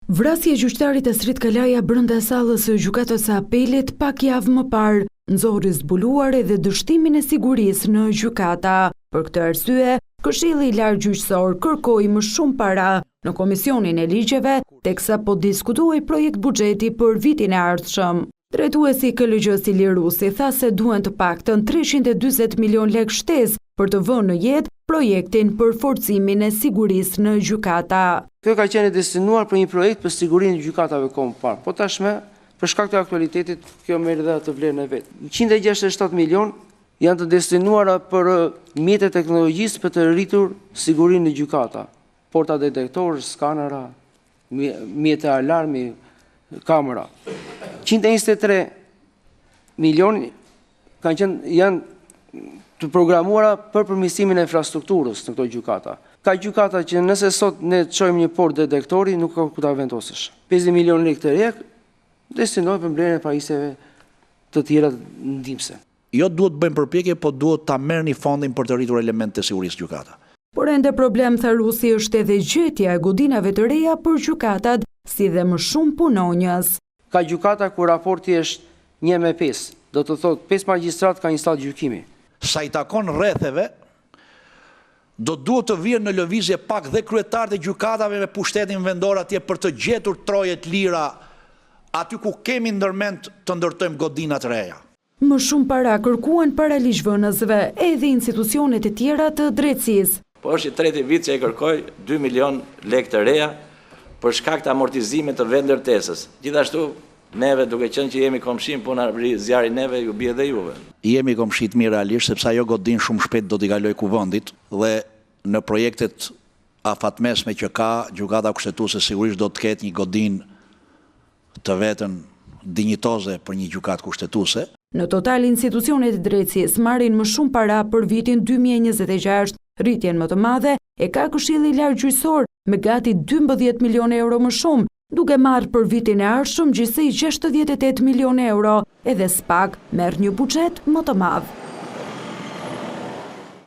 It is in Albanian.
Vrasja e gjyqtarit Astrit Kalaja brenda sallës së Gjykatës së Apelit pak javë më parë nxori zbuluar edhe dështimin e sigurisë në gjykata. Për këtë arsye, Këshilli i Lartë Gjyqësor kërkoi më shumë para në Komisionin e Ligjeve, teksa po diskutohej projektbuxheti për vitin e ardhshëm. Drejtuesi i KLGJ-së Ilir Rusi tha se duhen të paktën 340 milionë lekë shtesë për të vënë në jetë projektin për forcimin e sigurisë në gjykata. Kjo ka qenë e destinuar për një projekt për sigurinë e gjykatave kohë më parë, po tashmë për shkak të aktualitetit kjo merr edhe atë vlerën e vet. 167 milionë janë të destinuara për mjete të teknologjisë për të rritur sigurinë në gjykata, porta detektorë, skanera, mjete alarmi, kamera. 123 milion kanë qenë janë të programuara për përmirësimin e infrastrukturës në këto gjykata. Ka gjykata që nëse sot ne çojmë një portë detektori, nuk ka ku ta vendosësh. 50 milion lekë të reja destinohen për blerjen e pajisjeve të tjera ndihmëse. Jo duhet të bëjmë përpjekje, po duhet ta merrni fondin për të rritur elementet e sigurisë në gjykata. Por ende problem, tha Rusi, është edhe gjetja e godinave të reja për gjykatat, si dhe më shumë punonjës. Ka gjykata ku raporti është një me pesë, do të thotë pesë magjistratë ka një sallë gjykimi. Sa i takon rretheve, do duhet të vihen në lëvizje pak dhe kryetarët e gjykatave me pushtetin vendor atje për të gjetur troje të lira aty ku kemi ndërmend të ndërtojmë godina të reja. Më shumë para kërkuan para ligjvënësve edhe institucionet e tjera të drejtësisë. Po është i treti vit që e kërkoj 2 milion lekë të reja për shkak të amortizimit të vetë ndërtesës. Gjithashtu, neve duke qenë që jemi komshinj, po na bie zjarri neve, ju bie dhe juve. Jemi komshi të mirë realisht, sepse ajo godinë shumë shpejt do t'i kalojë Kuvendit dhe në projektet afatmesme që ka, Gjykata Kushtetuese sigurisht do të ketë një godinë të vetën dinjitoze për një gjykatë kushtetuese. Në total institucionet e drejtësisë marrin më shumë para për vitin 2026. Rritjen më të madhe e ka Këshilli i Lartë Gjyqësor me gati 12 milionë euro më shumë, duke marrë për vitin e ardhshëm gjithsej 68 milionë euro. Edhe SPAK merr një buxhet më të madh.